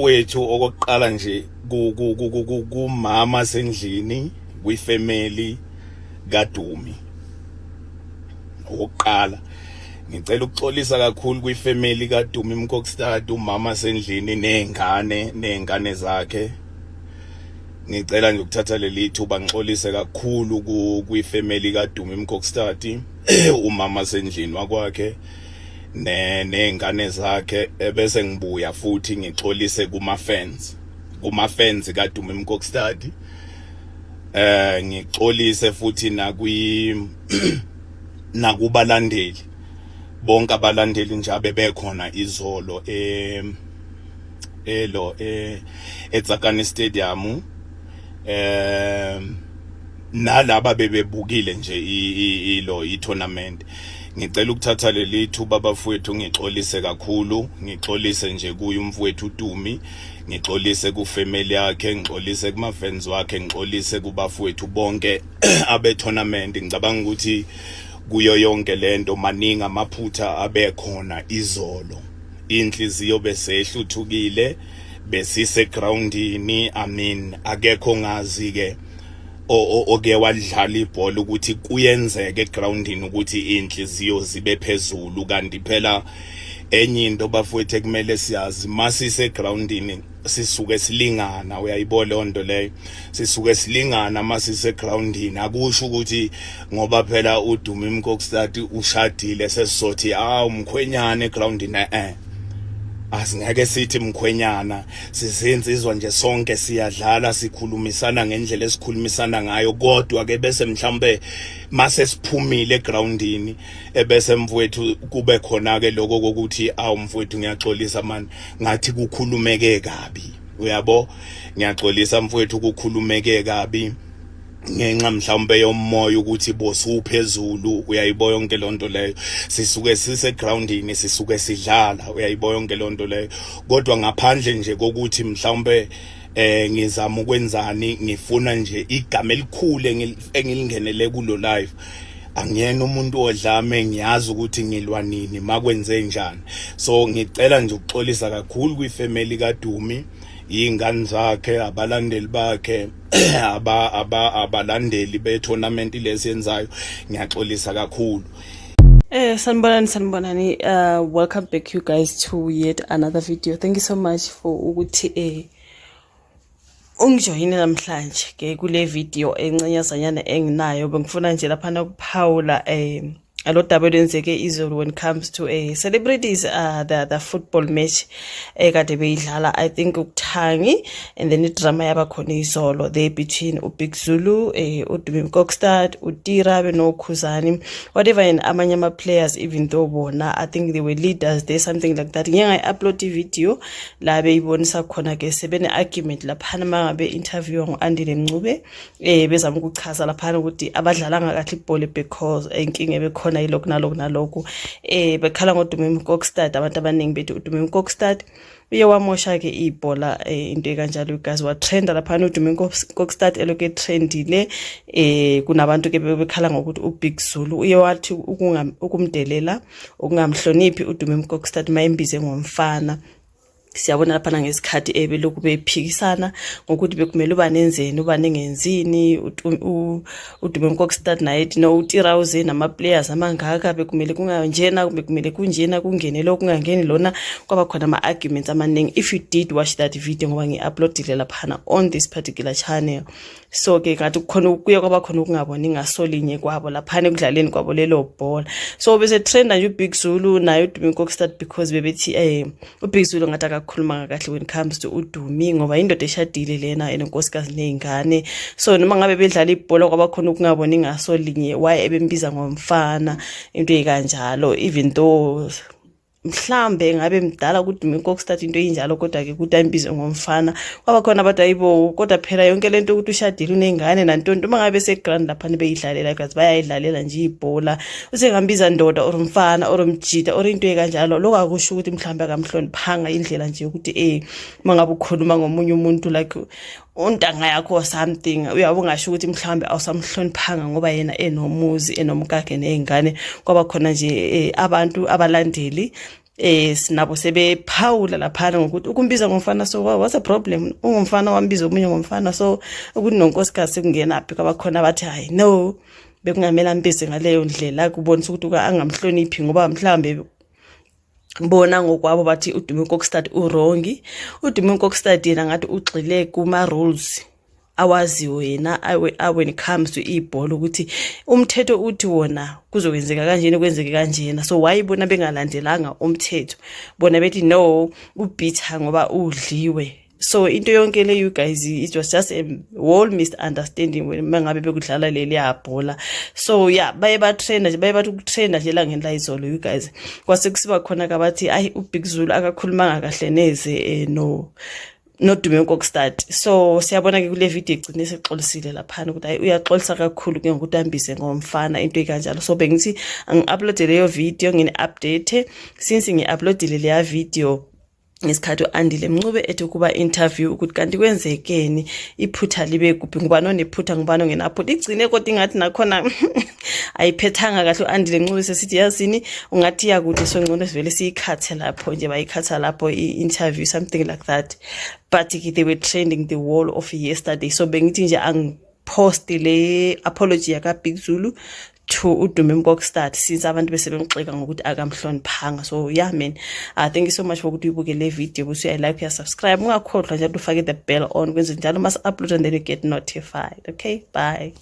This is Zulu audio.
Bafowethu, okokuqala nje kumama sendlini kwifamily kaDumi. Okokuqala ngicela ukuxolisa kakhulu kwifamily kaDumi Mkokstad, umama sendlini nezingane nezingane zakhe. Ngicela nje ukuthatha leli thuba ngixolise kakhulu kwifamily kaDumi Mkokstad, umama sendlini wakwakhe ne nezingane zakhe, ebese ngibuya futhi ngixolise kuma fans, kuma fans kaDumi Mkokstad. Ngixolise futhi nakwi nakubalandeli bonke, abalandeli nje abebekhona izolo elo eTsakani Stadium, nalaba bebebukile nje ilo i-tournament. Ngicela ukuthatha leli thuba, bafowethu, ngixolise kakhulu, ngixolise nje kuye umfowethu uDumi, ngixolise kufamily yakhe, ngixolise kuma fans wakhe, ngixolise kubafowethu bonke abe tournament. Ngicabanga ukuthi kuyo yonke lento maningi amaphutha abekhona izolo, inhliziyo besehluthukile, besise groundini. I mean, akekho ngazi ke oke wadlala ibhola ukuthi kuyenzeka egroundini ukuthi inhliziyo zibe phezulu. Kanti phela enye into, bafowethu, ekumele siyazi, masise groundini sisuke silingana, uyayibona leyo nto leyo, sisuke silingana masise groundini. Akusho ukuthi ngoba phela uDumi Mkokstad ushadile sesizothi, "Ah, umkhwenyana egroundini." Asingeke sithi mkhwenyana, sizinsizwa nje sonke, siyadlala, sikhulumisana ngendlela esikhulumisana ngayo. Kodwa ke bese mhlawumbe mase siphumile egroundini, ebese mfowethu kube khona ke lokho kokuthi, "Awu mfowethu, ngiyaxolisa man, ngathi kukhulumeke kabi." Uyabo, ngiyaxolisa mfowethu, kukhulumeke kabi ngenxa mhlawumbe yomoya ukuthi bosuphezulu, uyayibo yonke lonto leyo. Sisuke sise groundini, sisuke sidlala, uyayibo yonke lonto leyo. Kodwa ngaphandle nje kokuthi mhlawumbe ngizama ukwenzani, ngifuna nje igama elikhulu engilingenele kulo live, angiyena umuntu odlame, ngiyazi ukuthi ngilwa nini makwenze njani. So ngicela nje ukuxolisa kakhulu kwifamily kaDumi, ingane zakhe, abalandeli bakhe, aba aba abalandeli be-tournament lesiyenzayo. Ngiyaxolisa kakhulu. Sanibonani, sanibonani. Welcome back, you guys, to yet another video. Thank you so much for ukuthi ungijoyine namhlanje ke kule video encenyazanyana enginayo. Bengifuna nje laphana ukuphawula alo daba olwenzeke izolo when it comes to celebrities, the football match ekade beyidlala, I think ukuthangi, and then idrama yaba khona izolo there between uBig Zulu, uDumi Mkokstad, uTira benoKhuzani, whatever, and amanye ama players, even though bona I think they were leaders there, something like that. Ngike ngayi-upload i-video la beyibonisa khona ke sebene argument laphana mangabe interview ngo-Andile Mncube, bezama ukuchaza laphana ukuthi abadlalanga kahle ibhola because inkinga ebekhona yilokhu nalokhu nalokhu, bekhala ngoDumi Mkokstad. Abantu abaningi bethi uDumi Mkokstad uye wamosha ke ibhola, into ekanjalo guys. Watrenda laphana uDumi Mkokstad, elokhu etrendile. Kunabantu ke bebekhala ngokuthi uBig Zulu uye wathi ukumdelela, ukungamhloniphi uDumi Mkokstad mayembize ngomfana. Siyabona laphana ngesikhathi ebelokhu bephikisana ngokuthi bekumele uba nenzeni, uba nengenzini, uDumi Mkokstad naye ethi no, uTira uze nama-players amangaka, bekumele kunganjena, bekumele kunjena, kungene lo, kungangeni lona. Kwaba khona ama-arguments amaningi, if you did watch that video, ngoba ngi-uploadile laphana on this particular channel. So ke ngathi kukhona kuye kwaba khona ukungaboni ngasolinye kwabo laphana ekudlaleni kwabo lelo bhola. So bese trenda nje uBig Zulu naye uDumi Mkokstad because bebethi uBig Zulu ngathi akakhuluma kahle when it comes to uDumi, ngoba indoda eshadile lena, enenkosikazi nezingane. So noma ngabe bedlala ibhola kwaba khona ukungaboni ngasolinye, why ebembiza ngomfana, into ekanjalo, even though mhlambe ngabe mdala kuDumi Mkokstad, into eyinjalo. Kodwa ke ukuthi ayimbize ngomfana, kwaba khona abantu, ayibo, kodwa phela yonke lento ukuthi ushadile, unengane nantoni, uma ngabe seground laphana beyidlalela because bayayidlalela nje ibhola, usengambiza ndoda or mfana or mjida or into ekanjalo. Lokho akusho ukuthi mhlambe akamhloniphanga, indlela nje yokuthi uma ngabe ukhuluma ngomunye umuntu like untanga yakho or something, uyabe ungasho ukuthi mhlawumbe awusamhloniphanga ngoba yena enomuzi, enomkakhe ney'ngane. Kwaba khona nje abantu, abalandeli Sinabo sebephawula laphana ngokuthi ukumbiza ngomfana, so what's the problem? Ungumfana, wambiza omunye ngomfana, so ukuthi nonkosikazi sekungenaphi? Kwabakhona bathi hayi, no, bekungamele ambize ngaleyo ndlela, kubonisa ukuthi angamhloniphi, ngoba mhlawumbe bona ngokwabo bathi uDumi Mkokstad u-wrong. UDumi Mkokstad yena ngathi ugxile kuma-rules awaziwo yena when it comes to ibhola, ukuthi umthetho uthi wona kuzokwenzeka kanjena, kwenzeke kanjena. So why bona bengalandelanga umthetho? Bona bethi no, u-bitter ngoba udliwe. So into yonke le, you guys, it was just a whole misunderstanding when mangabe bekudlala leliya bhola. So yeah, baye batrenda nje, baye bathi ukutrenda nje elangeni la izolo, you guys. Kwase kusiba khona kabathi ayi, uBig Zulu akakhulumanga kahle neze noDumi Mkokstad. So siyabona ke kule video igcine sexolisile laphana ukuthi hayi, uyaxolisa kakhulu ke ngokuthi ambize ngomfana, into ekanjalo. So bengithi angi-uploade leyo video, ngini-update, since ngi-uploadile leya video ngesikhathi u-Andile Mncube ethi ukuba interview ukuthi kanti kwenzekeni, iphutha libe kuphi, ngubani onephutha, ngubani ongenaphutha. Igcine kodwa ingathi nakhona ayiphethanga kahle u-Andile Mncube, sesithi yazini, ungathi yakude, so ngcono sivele siyikhathe lapho nje. Bayikhatha lapho i-interview, something like that. But they were trending the whole of yesterday. So bengithi nje angipost le apology yaka Big Zulu to uDumi Mkokstad, since abantu bese bemxeka ngokuthi akamhloniphanga. So yeah man, thank you so much for ukuthi uyibuke le video, bese uyayi-like, uyasubscribe, ungakhohlwa njalo ufake the bell on, kwenze njalo masi-upload and then you get notified. Okay, bye.